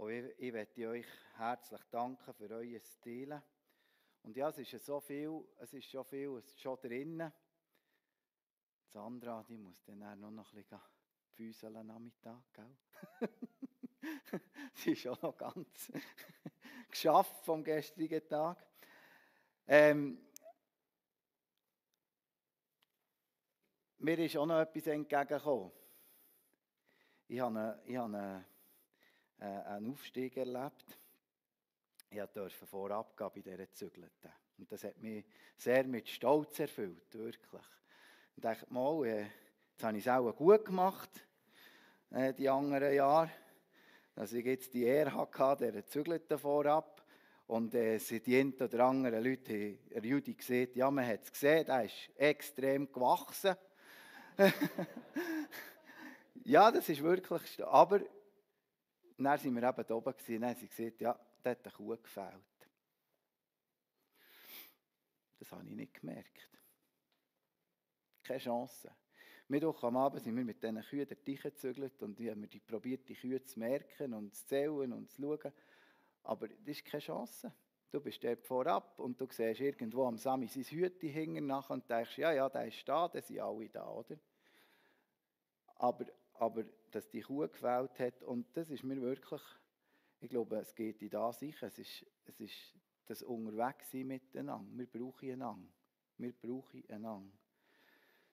Und ich möchte euch herzlich danken für euer Teilen. Und ja, es ist schon viel drin. Sandra, die muss dann auch noch ein bisschen füßeln am Nachmittag, gell? Sie ist auch noch ganz geschafft vom gestrigen Tag. Mir ist auch noch etwas entgegengekommen. Ich habe einen Aufstieg erlebt. Ich durfte vorab gehen bei dieser Zügelten. Und das hat mich sehr mit Stolz erfüllt, wirklich. Ich dachte mal, jetzt habe ich es auch gut gemacht, die anderen Jahre, dass ich jetzt die Ehre hatte, dieser Zügelten vorab. Und die einen oder anderen Leute haben Judy gesagt, ja, man hat es gesehen, der ist extrem gewachsen. Ja, das ist wirklich, aber dann sind wir eben da oben gewesen, dann haben sie gesagt, ja, da hat eine Kuh gefehlt. Das habe ich nicht gemerkt. Keine Chance. Mittwoch am Abend sind wir mit diesen Kühen durch die Teiche gezügelt und ich habe probiert, die Kühe zu merken und zu zählen und zu schauen. Aber das ist keine Chance. Du bist dort vorab und du siehst irgendwo am Sami sein Hütchen hinten nach und denkst, ja, der ist da, dann sind alle da, oder? Aber dass die Kuh gefällt hat, und das ist mir wirklich, ich glaube, es geht in das sicher, es ist das Unterwegssein miteinander. Wir brauchen einander.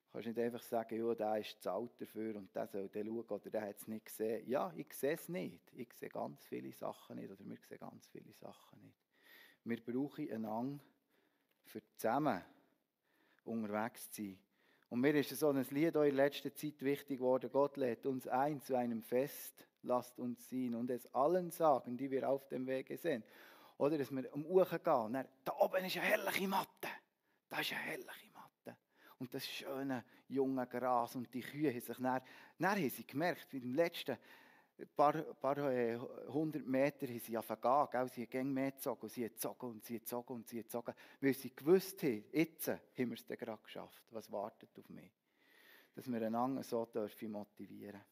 Du kannst nicht einfach sagen, ja, der ist zu alt dafür und der soll dann schauen oder der hat es nicht gesehen. Ja, ich sehe es nicht. Ich sehe ganz viele Sachen nicht oder wir sehen ganz viele Sachen nicht. Wir brauchen einander, für zusammen unterwegs zu sein. Und mir ist so ein Lied auch in letzter Zeit wichtig geworden. Gott lädt uns ein zu einem Fest, lasst uns sein und es allen sagen, die wir auf dem Wege sind. Oder dass wir Uchen gehen und dann, da oben ist eine herrliche Matte. Da ist eine herrliche Matte. Und das schöne junge Gras und die Kühe haben sich dann haben sie gemerkt, wie im letzten paar 100 Meter haben sie angefangen zu gehen. Sie haben gegen mehr gezogen und sie haben gezogen und sie haben gezogen und sie haben gezogen. Weil sie gewusst haben, jetzt haben wir es dann gerade geschafft. Was wartet auf mich? Dass wir einander so dürfen motivieren.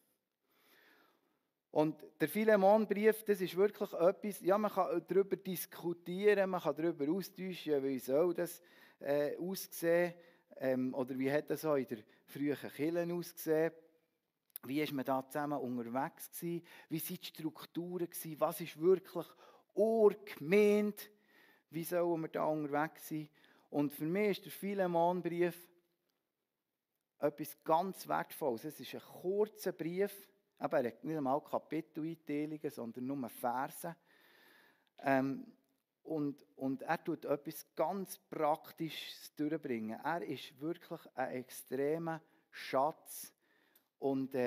Und der Philemon-Brief, das ist wirklich etwas, ja, man kann darüber diskutieren, man kann darüber austauschen, wie soll das aussehen, oder wie hat das auch in der frühen Kirche ausgesehen. Wie ist man da zusammen unterwegs gewesen? Wie sind die Strukturen gewesen? Was ist wirklich Urgemeinde? Wie sollen wir da unterwegs sein? Und für mich ist der Philemon-Brief etwas ganz Wertvolles. Es ist ein kurzer Brief. Aber er hat nicht einmal Kapiteleinteilungen, sondern nur Verse. Und er tut etwas ganz Praktisches durchbringen. Er ist wirklich ein extremer Schatz. Und ich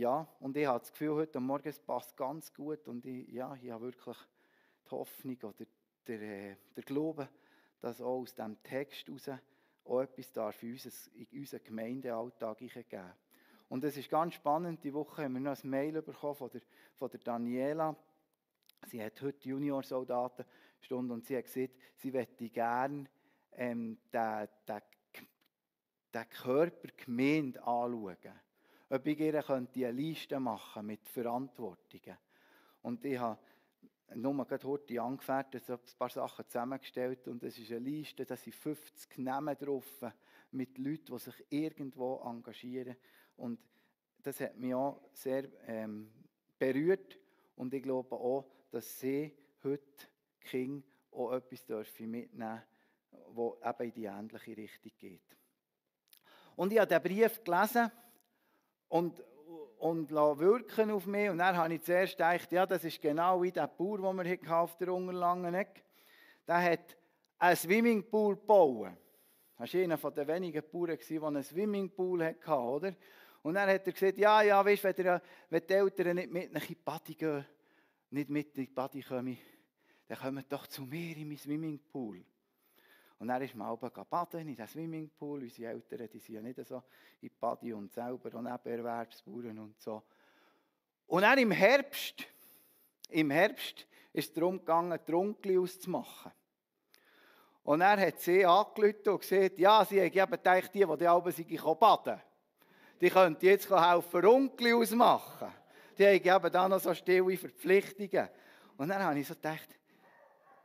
habe das Gefühl, heute Morgen es passt ganz gut. Und ich habe wirklich die Hoffnung oder der Glaube, dass auch aus diesem Text heraus auch etwas darf in unseren Gemeindealltag hineingeben. Und es ist ganz spannend, die Woche haben wir noch ein Mail bekommen von der Daniela. Sie hat heute Juniorsoldatenstunde und sie hat gesagt, sie möchte gerne den Körpergemeinde anschauen. Ob ich ihr eine Liste machen mit Verantwortungen. Und ich habe nur gerade heute angefertigt, ein paar Sachen zusammengestellt und es ist eine Liste, da sind 50 Namen drauf mit Leuten, die sich irgendwo engagieren. Und das hat mich auch sehr berührt und ich glaube auch, dass sie heute Kinder auch etwas mitnehmen dürfen, das eben in die ähnliche Richtung geht. Und ich habe den Brief gelesen und wirken auf mich. Und dann habe ich zuerst gedacht, ja, das ist genau wie der Bauer, den wir auf der Unterlangen. Der hat einen Swimmingpool gebaut. Das war einer der wenigen Bauern, der einen Swimmingpool hatte, oder? Und dann hat er gesagt, ja, weißt, wenn die Eltern nicht mit in die Badi gehen, nicht mit in die Badi kommen, dann kommen doch zu mir in meinen Swimmingpool. Und dann ist man baden in diesem Swimmingpool. Unsere Eltern, die sind ja nicht so in die Badi und selber auch Nebenerwerbsbauern und so. Und dann im Herbst ist es darum gegangen, Trunkli auszumachen. Und er hat sie angerufen und gesagt, ja, sie haben eben gedacht, die alle baden, die könnten jetzt helfen, Trunkli ausmachen. die haben eben da noch so stille Verpflichtungen. Und dann habe ich so gedacht,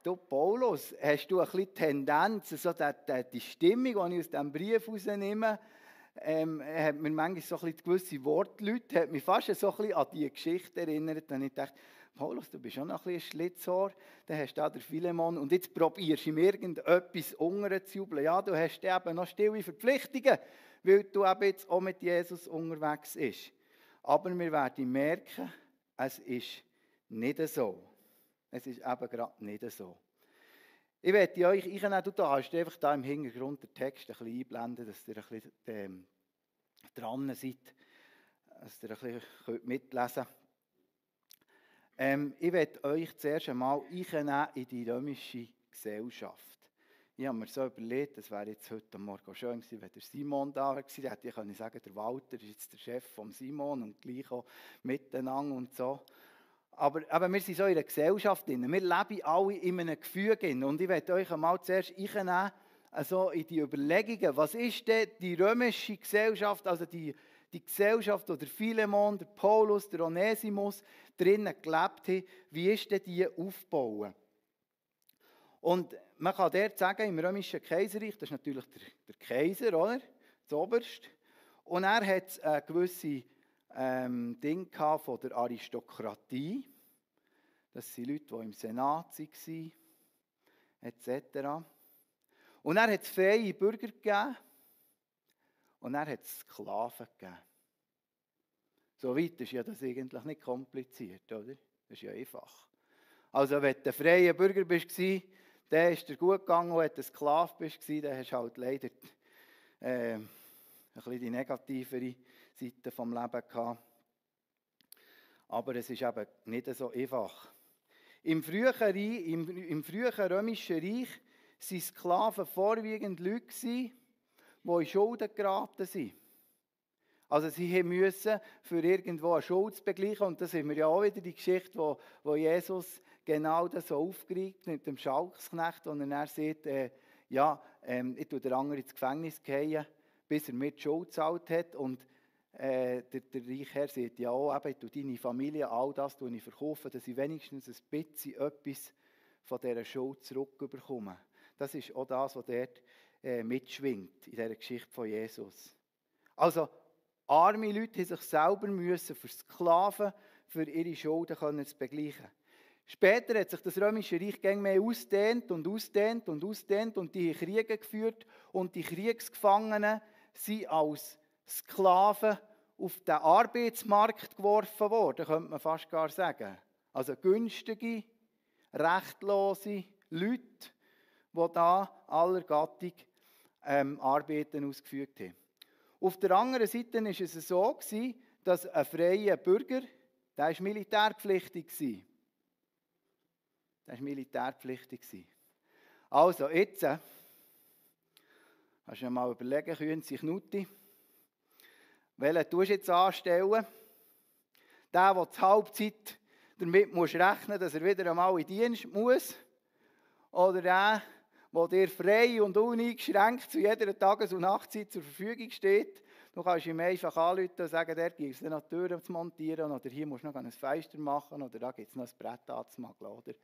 du Paulus, hast du ein bisschen Tendenz, so die Stimmung, die ich aus diesem Brief herausnehme, hat mir manchmal so ein bisschen gewisse Wortleute, hat mich fast so ein bisschen an diese Geschichte erinnert. Und ich dachte, Paulus, du bist schon noch ein bisschen ein Schlitzohr, dann hast du da den Philemon und jetzt probierst du ihm irgendetwas unterzujubeln. Ja, du hast eben noch stille Verpflichtungen, weil du eben jetzt auch mit Jesus unterwegs bist. Aber wir werden merken, es ist nicht so. Es ist eben gerade nicht so. Ich werde euch einnehmen, du hast einfach da im Hintergrund den Text ein bisschen einblenden, dass ihr ein bisschen dran seid, dass ihr ein bisschen mitlesen könnt. Ich werde euch zuerst einmal einnehmen in die römische Gesellschaft. Ich habe mir so überlegt, es wäre jetzt heute Morgen schön gewesen, wenn der Simon da wäre. Da hätte ich sagen, der Walter ist jetzt der Chef von Simon und gleich auch miteinander und so. Aber wir sind so in einer Gesellschaft drin. Wir leben alle in einem Gefüge. Und ich werde euch einmal zuerst einnehmen, also in die Überlegungen, was ist denn die römische Gesellschaft, also die Gesellschaft, wo der Philemon, der Paulus, der Onesimus drinnen gelebt haben, wie ist denn die aufgebaut? Und man kann dort sagen, im römischen Kaiserreich, das ist natürlich der Kaiser, oder? Das Oberste. Und er hat eine gewisse Dinge von der Aristokratie. Das sind Leute, die im Senat waren, etc. Und er hat es freie Bürger gegeben und er hat es Sklaven gegeben. Soweit ist ja das eigentlich nicht kompliziert, oder? Das ist ja einfach. Also wenn du ein freier Bürger warst, dann ist dir gut gegangen, und wenn du ein Sklave warst, dann hast du halt leider ein bisschen die negativere Seite des Lebens gehabt. Aber es ist eben nicht so einfach. Im frühen römischen Reich waren Sklaven vorwiegend Leute, die in Schulden geraten sind. Also sie mussten für irgendwo eine Schuld zu begleichen. Und da sind wir ja auch wieder die Geschichte, wo Jesus genau das so aufgreift mit dem Schalksknecht, und er dann sagt, ich tue den anderen ins Gefängnis gehen, bis er mir die Schuld gezahlt hat. Und der Reichherr sagt, ja, eben, ich deine Familie, all das ich verkaufe, dass ich wenigstens ein bisschen etwas von dieser Schuld zurückbekomme. Das ist auch das, was dort mitschwingt in dieser Geschichte von Jesus. Also, arme Leute mussten sich selber versklaven, für ihre Schulden zu begleichen. Später hat sich das römische Reich immer mehr ausdehnt und die haben Kriege geführt und die Kriegsgefangenen sind als Sklaven auf den Arbeitsmarkt geworfen worden, könnte man fast gar sagen. Also günstige, rechtlose Leute, die da aller Gattung Arbeiten ausgeführt haben. Auf der anderen Seite war es so, dass ein freier Bürger, der war militärpflichtig war. Also jetzt, kannst du dir mal überlegen, Künzi Knutti, welchen tust du jetzt anstellen? Der zur Halbzeit damit musst rechnen, dass er wieder einmal in Dienst muss? Oder der dir frei und uneingeschränkt zu jeder Tages- und Nachtzeit zur Verfügung steht? Du kannst ihm einfach anrufen und sagen, der gibt es noch Türen zu montieren, oder hier musst du noch ein Fenster machen, oder da gibt es noch ein Brett anzumageln, oder?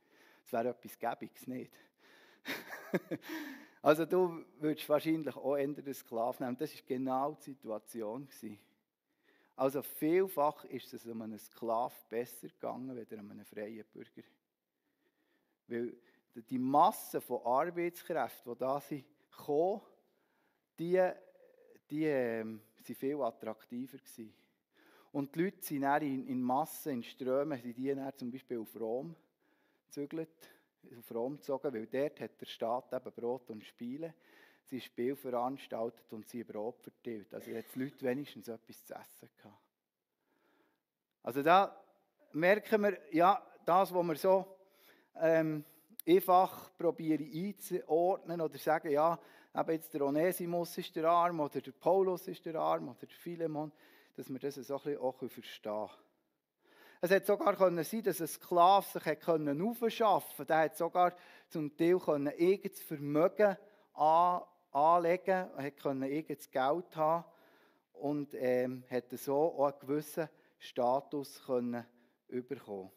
Das wäre etwas Gäbiges, nicht? Also du würdest wahrscheinlich auch eher den Sklaven nehmen. Das war genau die Situation. Also vielfach ist es um einen Sklaven besser gegangen, als um einen freien Bürger. Weil die Masse von Arbeitskräften, die da sind, die waren viel attraktiver gewesen. Und die Leute sind dann in Massen, in Strömen, sind die dann zum Beispiel auf Rom gezügelt, auf Rom gezogen, weil dort hat der Staat eben Brot und Spiele. Sie Spiel veranstaltet und sie Brot verteilt. Also jetzt die Leute wenigstens etwas zu essen gehabt. Also da merken wir, ja, das, was wir so einfach probieren einzuordnen oder sagen, ja, eben jetzt der Onesimus ist der Arm oder der Paulus ist der Arm oder der Philemon, dass wir das so ein bisschen auch verstehen können. Es hätte sogar sein, dass ein Sklave sich aufschaffen konnte. Der hat sogar zum Teil eigenes Vermögen anlegen, konnte eigenes Geld haben und hatte so auch einen gewissen Status bekommen.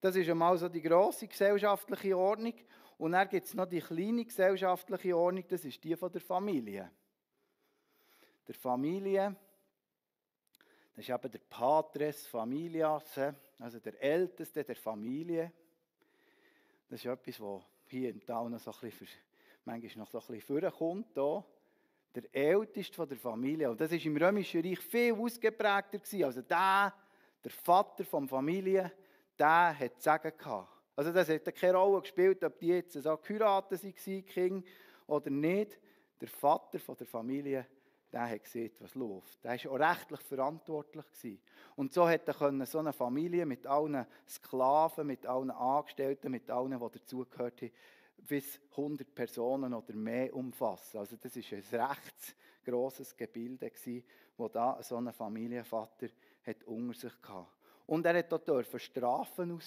Das ist einmal so die grosse gesellschaftliche Ordnung. Und dann gibt es noch die kleine gesellschaftliche Ordnung, das ist die von der Familie. Der Familie, das ist eben der Patres Familias, also der Älteste der Familie. Das ist etwas, was hier im Tal noch so ein bisschen, manchmal noch so ein bisschen vorkommt. Hier. Der Älteste von der Familie. Und das war im Römischen Reich viel ausgeprägter gewesen. Also der Vater der Familie, der hat Sagen gehabt. Also das hat keine Rolle gespielt, ob die jetzt so geheiratet waren, Kinder, oder nicht. Der Vater der Familie, der hat gesehen, was läuft. Der war auch rechtlich verantwortlich gewesen. Und so hätte er so eine Familie mit allen Sklaven, mit allen Angestellten, mit allen, die dazugehört bis 100 Personen oder mehr umfassen. Also das war ein recht grosses Gebilde, das da so ein Familienvater hat unter sich hatte. Und er durfte auch Strafen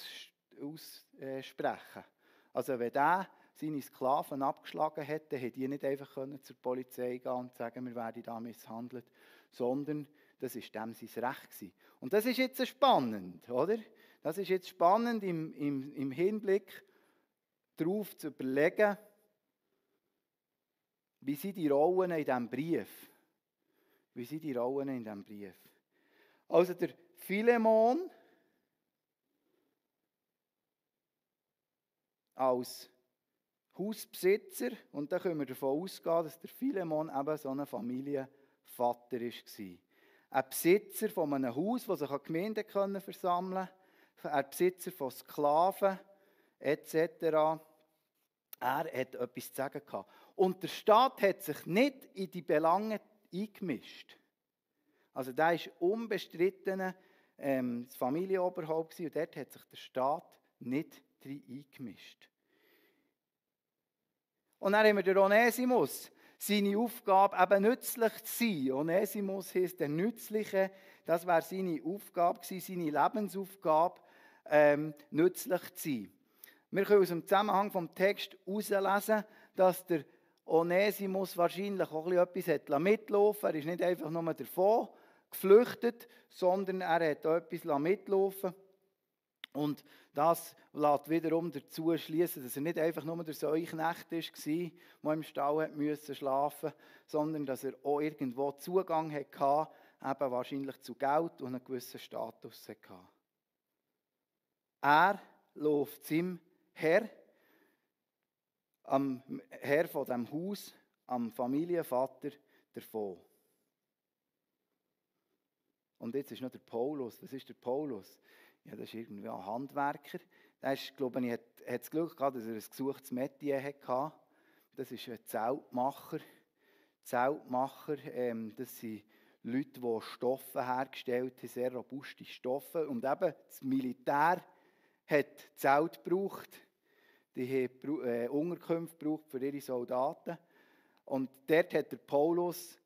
aussprechen. Also wenn er seine Sklaven abgeschlagen hätte, hätte die nicht einfach zur Polizei gehen und sagen, wir werden da misshandelt, sondern das war dem sein Recht gewesen. Und das ist jetzt spannend, oder? Das ist jetzt spannend im Hinblick darauf zu überlegen, wie sind die Rollen in diesem Brief? Wie sind die Rollen in diesem Brief? Also der Philemon als Hausbesitzer, und da können wir davon ausgehen, dass der Philemon eben so ein Familienvater war. Ein Besitzer von einem Haus, das sich an Gemeinden versammeln konnte, ein Besitzer von Sklaven etc. Er hat etwas zu sagen gehabt. Und der Staat hat sich nicht in die Belange eingemischt. Also der war unbestritten das Familienoberhaupt und dort hat sich der Staat nicht eingemischt. Und dann haben wir den Onesimus. Seine Aufgabe, eben nützlich zu sein. Onesimus heisst der Nützliche. Das wäre seine Aufgabe gewesen, seine Lebensaufgabe, nützlich zu sein. Wir können aus dem Zusammenhang vom Text herauslesen, dass der Onesimus wahrscheinlich auch etwas mitlaufen hat. Er ist nicht einfach nur davon geflüchtet, sondern er hat auch etwas mitlaufen. Und das lässt wiederum dazu schließen, dass er nicht einfach nur der Säuknecht war, der im Stall schlafen musste, sondern dass er auch irgendwo Zugang hatte, eben wahrscheinlich zu Geld und einen gewissen Status hatte. Er läuft seinem Herr, am Herr von diesem Haus, am Familienvater davon. Und jetzt ist noch der Paulus. Was ist der Paulus? Ja, das ist irgendwie ein Handwerker. Der ist, glaube ich, hat das Glück gehabt, dass er ein gesuchtes Metier hatte. Das ist ein Zeltmacher. Zeltmacher, das sind Leute, die Stoffe hergestellt haben, sehr robuste Stoffe. Und eben das Militär hat Zelt gebraucht. Die haben Unterkünfte gebraucht für ihre Soldaten. Und dort hat der Paulus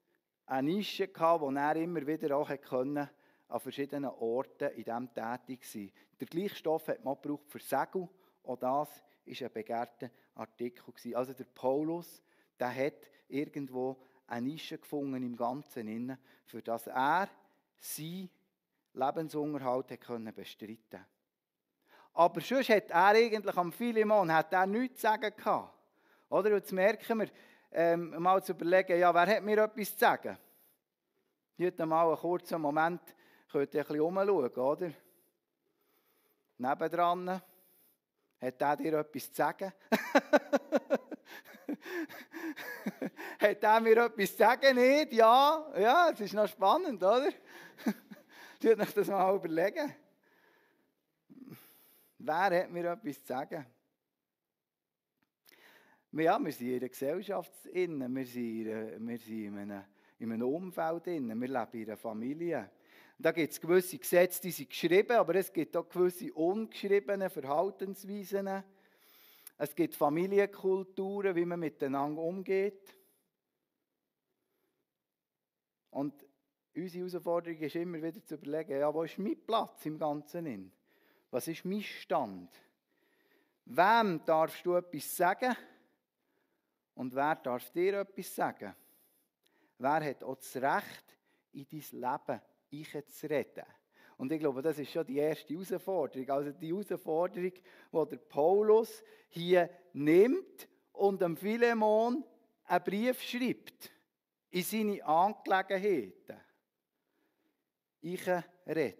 eine Nische gehabt, wo er immer wieder auch konnte, an verschiedenen Orten in diesem tätig sein. Der gleiche Stoff hat man gebraucht für Segel. Auch das war ein begehrter Artikel. Also der Paulus, der hat irgendwo eine Nische gefunden im Ganzen, für das er seinen Lebensunterhalt bestreiten konnte. Aber sonst hat er eigentlich am Philemon nichts zu sagen gehabt. Oder? Und jetzt merken wir, mal zu überlegen, ja, wer hat mir etwas zu sagen? Heute mal einen kurzen Moment, könnt ihr ein bisschen umschauen, oder? Nebendran, hat er dir etwas zu sagen? Hat er mir etwas zu sagen? Nicht? Ja, ja, es ist noch spannend, oder? Tut euch das mal überlegen. Wer hat mir etwas zu sagen? Ja, wir sind in einer Gesellschaft, wir sind in einem Umfeld, wir leben in einer Familie. Da gibt es gewisse Gesetze, die sind geschrieben, aber es gibt auch gewisse ungeschriebene Verhaltensweisen. Es gibt Familienkulturen, wie man miteinander umgeht. Und unsere Herausforderung ist immer wieder zu überlegen, ja, wo ist mein Platz im Ganzen? Was ist mein Stand? Wem darfst du etwas sagen? Und wer darf dir etwas sagen? Wer hat auch das Recht, in dein Leben zu reden. Und ich glaube, das ist schon die erste Herausforderung. Also die Herausforderung, die der Paulus hier nimmt und dem Philemon einen Brief schreibt in seine Angelegenheiten. Ich rede.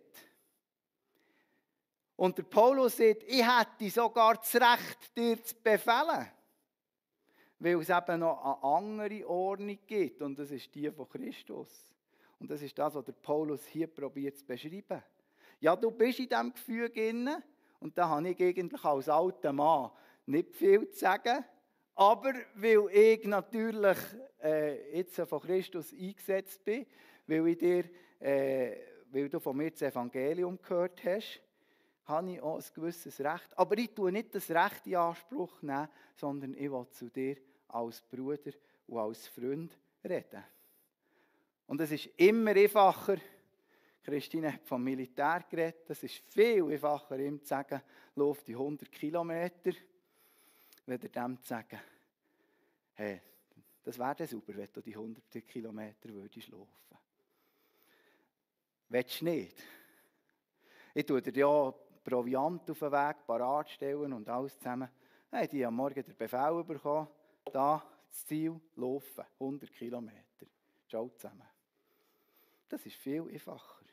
Und der Paulus sagt, ich hätte sogar das Recht, dir zu befehlen. Weil es eben noch eine andere Ordnung gibt. Und das ist die von Christus. Und das ist das, was der Paulus hier probiert zu beschreiben. Ja, du bist in diesem Gefühl drin. Und da habe ich eigentlich als alter Mann nicht viel zu sagen. Aber weil ich natürlich jetzt von Christus eingesetzt bin, weil du von mir das Evangelium gehört hast, habe ich auch ein gewisses Recht. Aber ich tue nicht das Recht in Anspruch nehmen, sondern ich will zu dir als Bruder und als Freund reden. Und es ist immer einfacher, Christine hat vom Militär geredet, es ist viel einfacher, ihm zu sagen, lauf die 100 Kilometer, weder dem zu sagen, hey, das wäre dann super, wenn du die 100 Kilometer würdest laufen. Willst du nicht? Ich tue dir ja Proviant auf den Weg parat stellen und alles zusammen. Hey, die haben am Morgen den Befehl bekommen, da das Ziel, laufen, 100 Kilometer. Ciao zusammen. Das ist viel einfacher.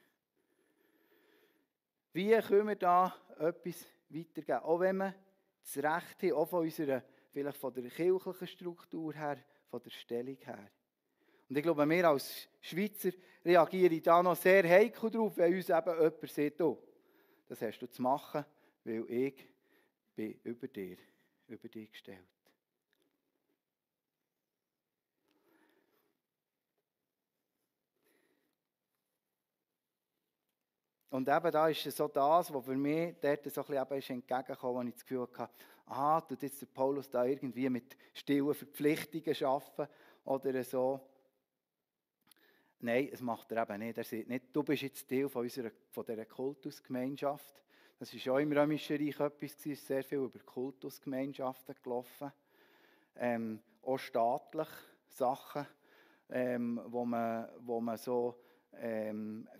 Wie können wir da etwas weitergeben? Auch wenn wir das Recht haben, auch von unserer, vielleicht von der kirchlichen Struktur her, von der Stellung her. Und ich glaube, wir als Schweizer reagieren da noch sehr heikel drauf, wenn uns eben jemand sagt, oh, das hast du zu machen, weil ich bin über dir gestellt. Und eben da ist so das, was für mich dort so ein bisschen entgegengekommen, wo ich das Gefühl hatte, tut jetzt der Paulus da irgendwie mit stillen Verpflichtungen arbeiten oder so. Nein, das macht er eben nicht. Er sagt nicht, du bist jetzt Teil von dieser Kultusgemeinschaft. Das war auch im Römischen Reich etwas, es ist sehr viel über Kultusgemeinschaften gelaufen. Auch staatlich Sachen, wo man so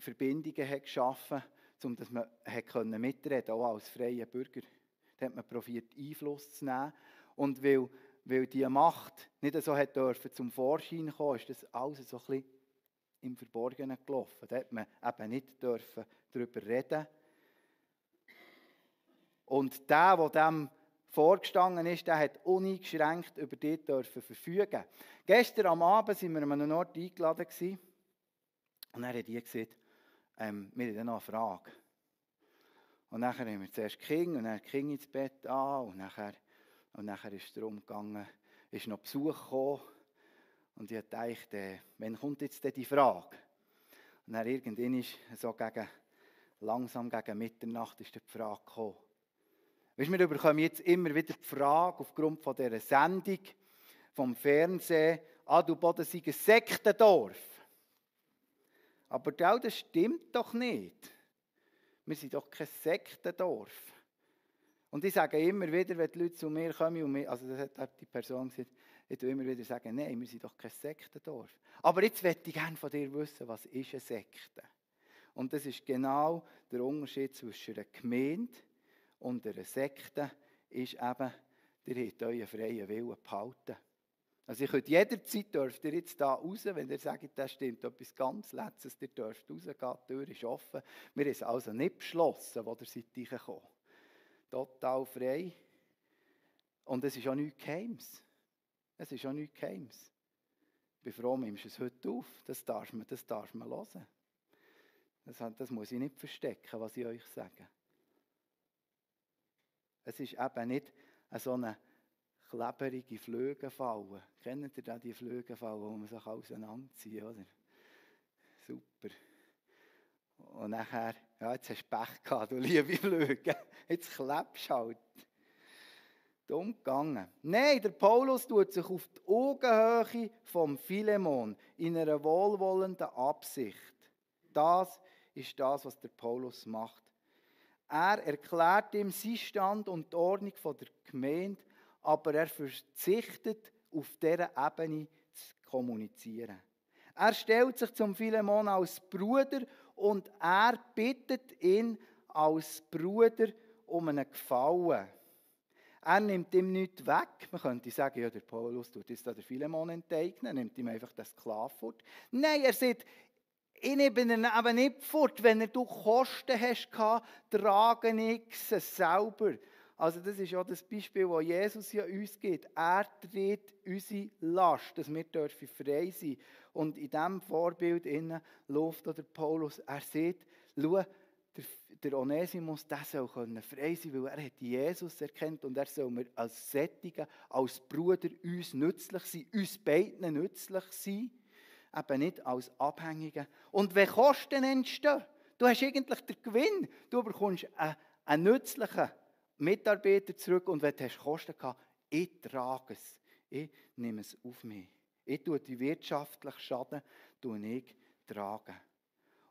Verbindungen hat geschaffen, um dass man mitreden konnte, auch als freier Bürger. Da hat man probiert, Einfluss zu nehmen. Und weil die Macht nicht so hat dürfen, zum Vorschein kommen, ist das alles so ein bisschen im Verborgenen gelaufen. Da hat man eben nicht dürfen darüber reden. Und der dem vorgestanden ist, der hat uneingeschränkt über die dürfen verfügen. Gestern am Abend waren wir an einem Ort eingeladen gewesen. Und dann hat die gesagt, wir haben noch eine Frage. Und dann haben wir zuerst King und dann King ins Bett an. Und nachher ist es darum gegangen, ist noch Besuch gekommen. Und ich dachte, wann kommt jetzt die Frage? Und dann irgendwann ist so langsam gegen Mitternacht ist die Frage gekommen. Weißt, wir bekommen jetzt immer wieder die Frage aufgrund von dieser Sendung vom Fernsehen, Adelboden sei ein Sektendorf. Aber das stimmt doch nicht. Wir sind doch kein Sektendorf. Und ich sage immer wieder, wenn die Leute zu mir kommen, also das hat die Person gesagt, ich tue immer wieder sagen, nein, wir sind doch kein Sektendorf. Aber jetzt möchte ich gerne von dir wissen, was ist eine Sekte? Und das ist genau der Unterschied zwischen einer Gemeinde und einer Sekte, ist eben, ihr habt euren freien Willen behalten. Also ihr könnt jederzeit, dürft ihr jetzt da raus, wenn ihr sagt, das stimmt etwas ganz Letztes, ihr dürft rausgehen, die Tür ist offen. Wir haben es also nicht beschlossen, wo ihr seid reingekommen. Total frei. Und es ist auch nichts Geheimes. Es ist auch nichts Geheimes. Ich bin froh, nimmst du es heute auf. Das darf man hören. Das muss ich nicht verstecken, was ich euch sage. Es ist eben nicht so eine klebrige Flügelfalle. Kennt ihr da die Flügelfalle, wo man sich auseinanderzieht, oder? Super. Und nachher, ja, jetzt hast du Pech gehabt, du liebe Flüge. Jetzt klebst du halt. Dumm gegangen. Nein, der Paulus tut sich auf die Augenhöhe vom Philemon in einer wohlwollenden Absicht. Das ist das, was der Paulus macht. Er erklärt ihm seinen Stand und die Ordnung der Gemeinde, aber er verzichtet, auf dieser Ebene zu kommunizieren. Er stellt sich zum Philemon als Bruder und er bittet ihn als Bruder um einen Gefallen. Er nimmt ihm nichts weg. Man könnte sagen, ja, der Paulus tut jetzt da der Philemon enteignen, nimmt ihm einfach den Sklaven fort. Nein, er sagt, ich nehme ihn eben nicht fort. Wenn du Kosten hast, trage ich es selber. Also das ist auch das Beispiel, das Jesus ja uns gibt. Er trägt unsere Last, dass wir frei sein dürfen. Und in diesem Vorbild läuft der Paulus. Er sagt, schau, der Onesimus, der soll frei sein, weil er hat Jesus erkannt und er soll mir als Sättiger, als Bruder uns nützlich sein, uns beiden nützlich sein, eben nicht als Abhängige. Und wenn Kosten entstehen, du hast eigentlich den Gewinn, du bekommst einen nützlichen Mitarbeiter zurück und wenn du hast Kosten gehabt, ich trage es, ich nehme es auf mich. Ich tue die wirtschaftlichen Schaden, ich tragen.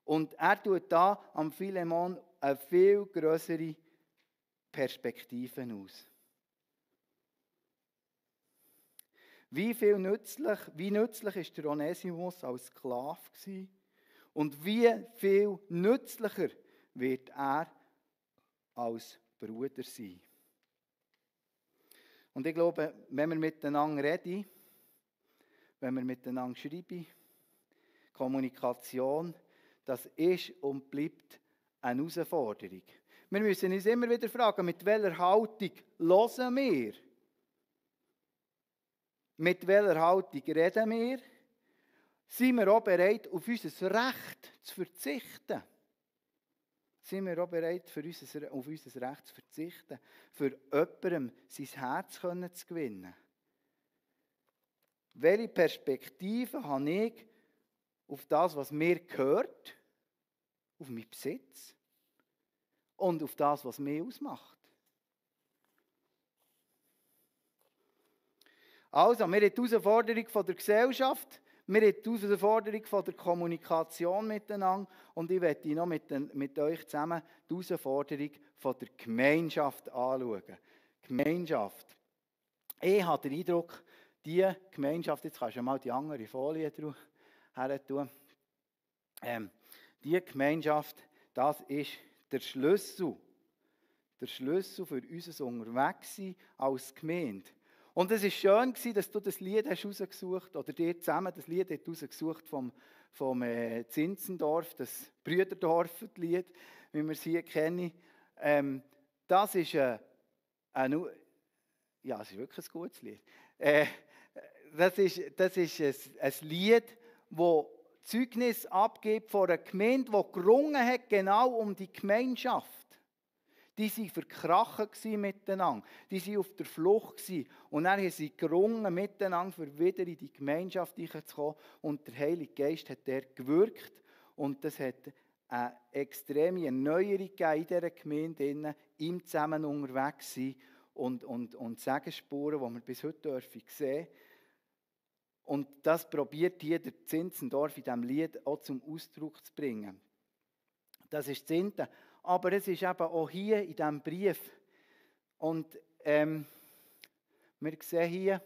Und er tut da am Philemon eine viel größere Perspektive aus. Wie nützlich ist der Onesimus als Sklave gewesen? Und wie viel nützlicher wird er als Bruder sein? Und ich glaube, wenn wir miteinander reden, wenn wir miteinander schreiben, Kommunikation, das ist und bleibt eine Herausforderung. Wir müssen uns immer wieder fragen, mit welcher Haltung hören wir? Mit welcher Haltung reden wir? Sind wir auch bereit, auf unser Recht zu verzichten? Sind wir auch bereit, auf unser Recht zu verzichten, für jemandem sein Herz zu gewinnen? Welche Perspektive habe ich auf das, was mir gehört, auf meinen Besitz und auf das, was mich ausmacht? Also, wir haben die Herausforderung von der Gesellschaft, wir haben die Herausforderung von der Kommunikation miteinander und ich möchte noch mit euch zusammen die Herausforderung von der Gemeinschaft anschauen. Gemeinschaft. Ich habe den Eindruck, die Gemeinschaft, jetzt kannst du mal die andere Folie her tun, die Gemeinschaft, das ist der Schlüssel für unser Unterwegssein als Gemeinde. Und es war schön, dass du das Lied hast rausgesucht oder dir zusammen das Lied rausgesucht vom Zinzendorf, das Brüderdorf-Lied, wie wir es hier kennen. Das ist ja, es ist wirklich ein gutes Lied. Das ist ein Lied, das Zeugnis abgibt von einer Gemeinde, die gerungen hat, genau um die Gemeinschaft. Die waren verkracht miteinander. Die waren auf der Flucht. Und dann haben sie gerungen miteinander, für wieder in die Gemeinschaft hineinzukommen. Und der Heilige Geist hat dort gewirkt. Und das hat eine extreme Erneuerung gegeben in dieser Gemeinde, im Zusammen unterwegs sein und Segensspuren, die wir bis heute sehen dürfen. Und das probiert hier der Zinzendorf in diesem Lied auch zum Ausdruck zu bringen. Das ist das eine. Aber es ist eben auch hier in diesem Brief. Und wir sehen hier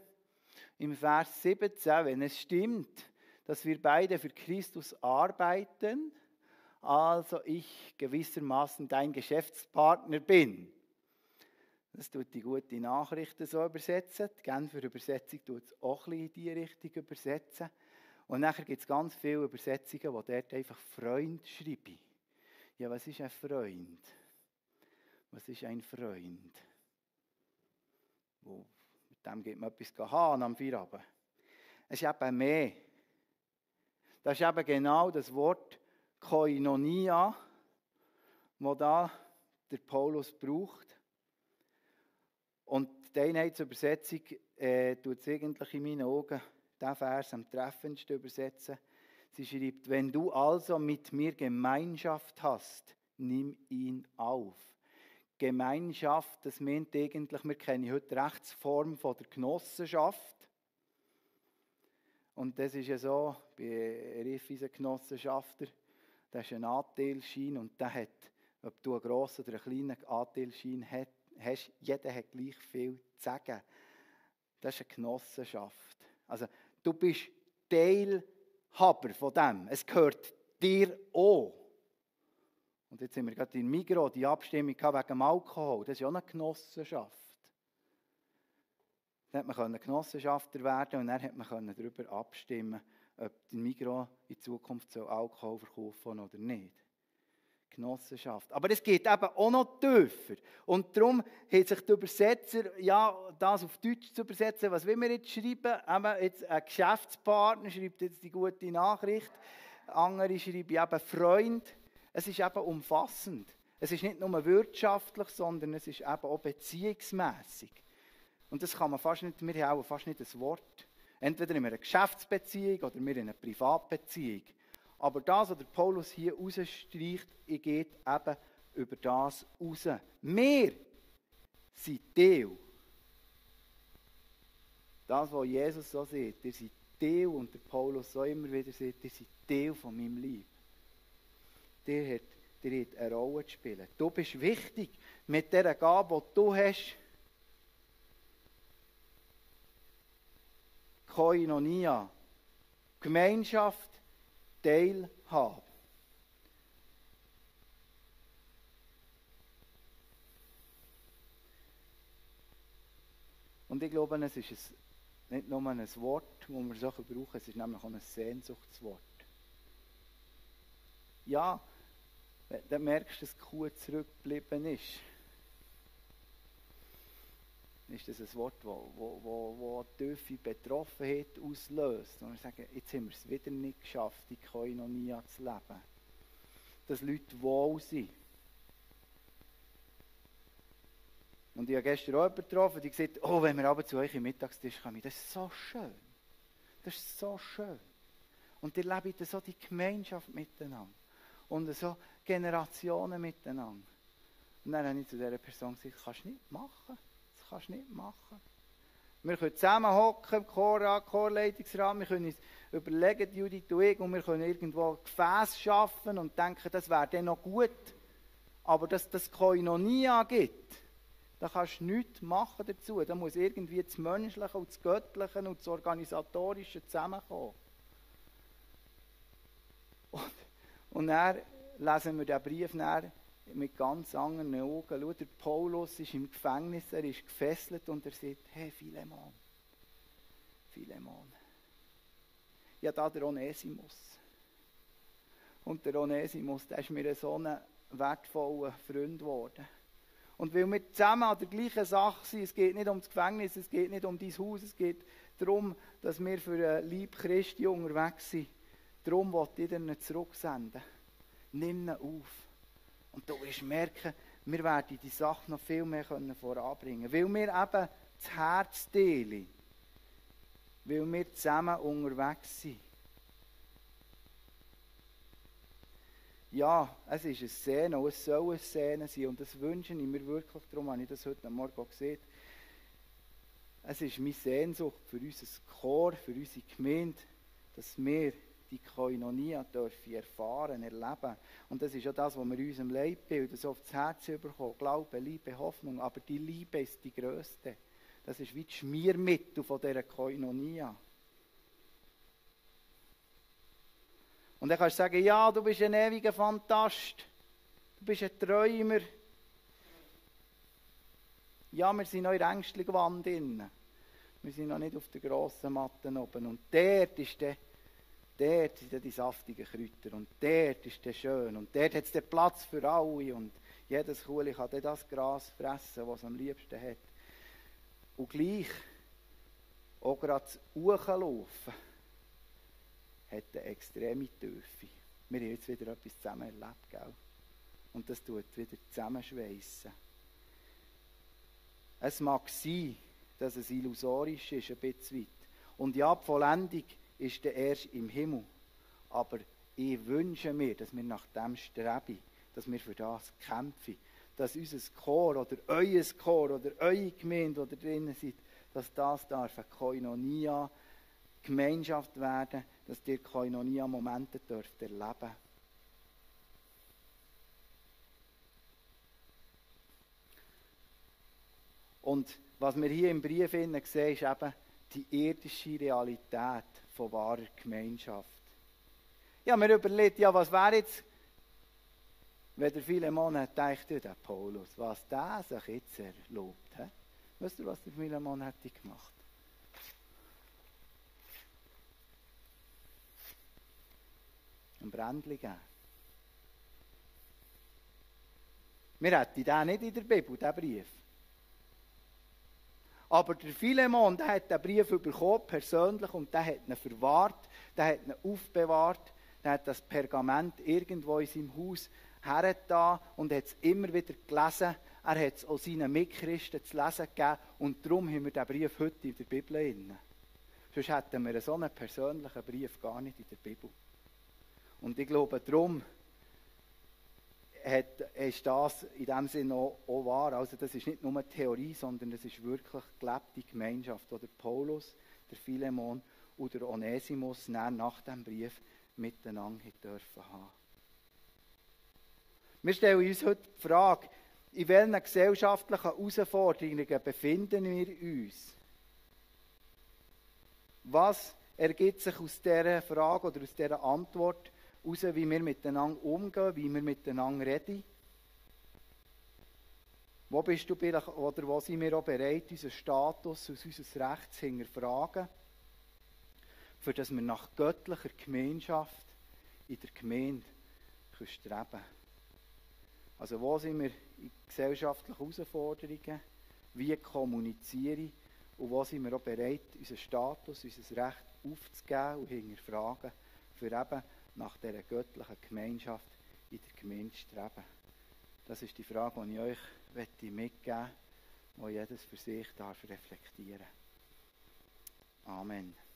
im Vers 17, wenn es stimmt, dass wir beide für Christus arbeiten, also ich gewissermaßen dein Geschäftspartner bin. Das tut die gute Nachrichten so übersetzen. Die Genfer Übersetzung tut es auch ein bisschen in diese Richtung übersetzen. Und nachher gibt es ganz viele Übersetzungen, die dort einfach Freund schreiben. Ja, was ist ein Freund? Was ist ein Freund? Mit dem geht man etwas haben am Feierabend. Es ist eben mehr. Das ist eben genau das Wort Koinonia, das da der Paulus braucht. Und die Einheitsübersetzung tut es eigentlich in meinen Augen, diesen Vers am treffendsten übersetzen. Sie schreibt, wenn du also mit mir Gemeinschaft hast, nimm ihn auf. Gemeinschaft, das meint eigentlich, wir kennen heute die Rechtsform von der Genossenschaft. Und das ist ja so, bei Raiffeisen-Genossenschafter, das ist ein Anteilsschein und der hat, ob du einen grossen oder einen kleinen Anteilsschein hast, jeder hat gleich viel zu sagen. Das ist eine Genossenschaft. Also du bist Teilhaber von dem. Es gehört dir auch. Und jetzt haben wir gerade in Migros die Abstimmung wegen dem Alkohol. Das ist ja auch eine Genossenschaft. Dann konnte man Genossenschafter werden und dann konnte man darüber abstimmen, ob die Migros in Zukunft Alkohol verkaufen oder nicht. Genossenschaft. Aber es geht eben auch noch tiefer. Und darum hat sich der Übersetzer, ja, das auf Deutsch zu übersetzen, was will wir jetzt schreiben? Eben jetzt ein Geschäftspartner schreibt jetzt die gute Nachricht. Andere schreiben eben Freund. Es ist eben umfassend. Es ist nicht nur wirtschaftlich, sondern es ist eben auch beziehungsmässig. Und das kann man fast nicht, wir haben auch fast nicht ein Wort. Entweder in einer Geschäftsbeziehung oder in einer Privatbeziehung. Aber das, was der Paulus hier rausstreicht, geht eben über das raus. Wir sind Teil. Das, was Jesus so sieht, ihr seid Teil und der Paulus so immer wieder sieht, ihr seid Teil von meinem Leben. Ihr habt eine Rolle zu spielen. Du bist wichtig mit dieser Gabe, die du hast. Koinonia. Gemeinschaft, Teilhabe. Und ich glaube, es ist nicht nur ein Wort, das wir so brauchen, es ist nämlich auch ein Sehnsuchtswort. Ja, dann merkst du, dass die Kuh zurückgeblieben ist. Ist das ein Wort, das tiefe Betroffenheit auslöst. Und wir sagen, jetzt haben wir es wieder nicht geschafft, die Koinonia zu leben. Dass Leute wohl sind. Und ich habe gestern auch jemanden getroffen, die gesagt hat, oh, wenn wir aber zu euch im Mittagstisch kommen, das ist so schön. Das ist so schön. Und ihr lebt so die Gemeinschaft miteinander. Und so Generationen miteinander. Und dann habe ich zu dieser Person gesagt, das kannst du nicht machen. Das kannst du nicht machen. Wir können zusammen hocken im Chorleitungsrat, wir können uns überlegen, Judith und ich, und wir können irgendwo ein Gefäß schaffen und denken, das wäre dann noch gut. Aber dass das Koinonia gibt, da kannst du nichts machen dazu. Da muss irgendwie das Menschliche und das Göttliche und das Organisatorische zusammenkommen. Und dann lesen wir den Brief mit ganz anderen Augen. Schau, der Paulus ist im Gefängnis, er ist gefesselt und er sagt, hey Philemon, ja da der Onesimus. Und der Onesimus, der ist mir so ein wertvoller Freund geworden. Und weil wir zusammen an der gleichen Sache sind, es geht nicht um das Gefängnis, es geht nicht um dein Haus, es geht darum, dass wir für ein Leib Christi unterwegs sind. Darum wollte ich dir zurücksenden. Nimm ihn auf. Und du wirst merken, wir werden die Sache noch viel mehr voranbringen können. Weil wir eben das Herz teilen. Weil wir zusammen unterwegs sind. Ja, es ist eine Szene, und es soll eine Szene sein. Und das wünsche ich mir wirklich, darum habe ich das heute Morgen auch gesehen. Es ist meine Sehnsucht für unser Chor, für unsere Gemeinde, dass wir die Koinonia dürfen erfahren, erleben. Und das ist ja das, was wir in unserem Leitbild so aufs Herz bekommen. Glaube, Liebe, Hoffnung. Aber die Liebe ist die grösste. Das ist wie das Schmiermittel von dieser Koinonia. Und dann kannst du sagen, ja, du bist ein ewiger Fantast. Du bist ein Träumer. Ja, wir sind noch in der ängstlichen Wand drin. Wir sind noch nicht auf der grossen Matte oben. Und dort sind die saftigen Kräuter. Und dort ist der schön. Und dort hat es den Platz für alle. Und jedes Kuhli kann dann das Gras fressen, was es am liebsten hat. Und gleich, auch gerade das Hochlaufen, hat eine extreme Tiefe. Wir haben jetzt wieder etwas zusammen erlebt, gell? Und das tut wieder zusammenschweissen. Es mag sein, dass es illusorisch ist, ein bisschen weit. Und ja, die Vollendung ist dann erst im Himmel. Aber ich wünsche mir, dass wir nach dem streben, dass wir für das kämpfen. Dass unser Chor oder euer Chor oder eure Gemeinde, die drinnen seid, dass das darf eine Koinonia Gemeinschaft werden, dass ihr Koinonia-Momente dürft erleben. Und was wir hier im Brief sehen, ist eben die irdische Realität von wahrer Gemeinschaft. Ja, mir überlegt, ja, was wäre jetzt Wenn der Philemon hat gedacht, der Paulus, was der sich jetzt erlaubt. He? Weißt du, was der Philemon hätte gemacht? Ein Brändchen geben. Wir hätten den nicht in der Bibel, diesen Brief. Aber der Philemon, der hat den Brief bekommen, persönlich, und der hat ihn verwahrt, der hat ihn aufbewahrt, der hat das Pergament irgendwo in seinem Haus hergetan und hat es immer wieder gelesen. Er hat es auch seinen Mitchristen zu lesen gegeben und darum haben wir diesen Brief heute in der Bibel drin. Sonst hätten wir so einen persönlichen Brief gar nicht in der Bibel. Und ich glaube, darum ist das in dem Sinne auch wahr. Also das ist nicht nur Theorie, sondern es ist wirklich gelebte Gemeinschaft, die der Paulus, der Philemon und der Onesimus nach dem Brief miteinander dürfen haben. Wir stellen uns heute die Frage, in welchen gesellschaftlichen Herausforderungen befinden wir uns? Was ergibt sich aus dieser Frage oder aus dieser Antwort heraus, wie wir miteinander umgehen, wie wir miteinander reden? Wo bist du oder wo sind wir auch bereit, unseren Status und unser Recht zu hinterfragen, für dass wir nach göttlicher Gemeinschaft in der Gemeinde streben können? Also wo sind wir in gesellschaftlichen Herausforderungen? Wie kommuniziere ich? Und wo sind wir auch bereit, unseren Status, unser Recht aufzugeben und hinterfragen, für eben nach dieser göttlichen Gemeinschaft in der Gemeinde zu streben? Das ist die Frage, die ich euch mitgeben möchte, die jedes für sich reflektieren darf. Amen.